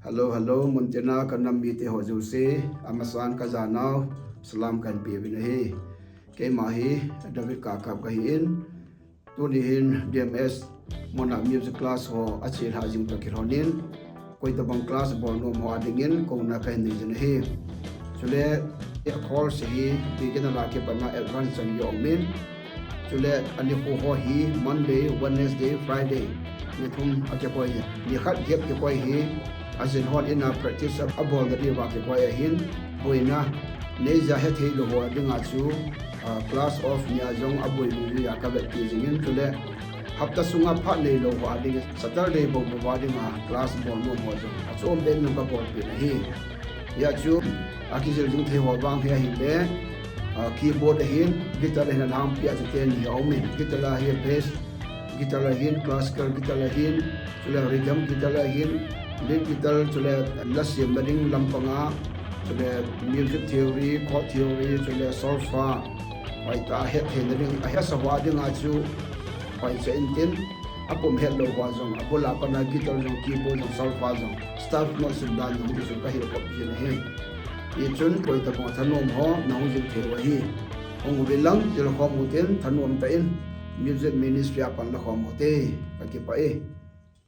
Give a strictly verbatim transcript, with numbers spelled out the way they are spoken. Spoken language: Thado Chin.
Hello, hello, muntina ka nam mite ho jouse, amasan ka janau salam kahin pe uvin ahi. Keima hi David Kakap kahi in, tuni hin D M S muna music class ho achelhah jing toh kilhonin, koitabang class bol nom ho adingin kouna kahin nei jin ahi. Chule, a course hi beginner a kipatna advance chan jong umin. Chule, anikho ho hi Monday, Wednesday, Friday, ni thum akikoi hi. Ni khat gap kikoi hi, ajin hon in a practice abol na diuva kikoi ahin, boina neija hethei lou ho dinga chu, ah, class off nia jong aboi lou jeh a kavetpi jingin, chule hapta sunga phat neilou ho ding, Saturday bou bou a dinga class bol nom ho jong achom ben jong kabolpeh ahi. Hia chu akijil ding thei ho vang hi ahile, ah, keyboard ahin, guitar ahin, alhangpi a chu teni aumin, guitar ahi, bass guitar ahin, classical guitar ahin, chule rhythm guitar ahin, lead guitar, chule la semna ding lampanga, chule music theory, chord theory, chule solfa, hoitah a hetthei na ding, ahesa ho dinga chu hoicha intin, apum hetlou ho jong, abul a pat a guitar jong, keyboard jong, solfa jong, staff note sim dan jong ti chu kahil khop jin ahi. Hichun koitabang thanom ho nahung jing thei u ahi. Hung uvin lang, jil khom utin, thanom tah in music ministry a pan la khom ute, kakipah e.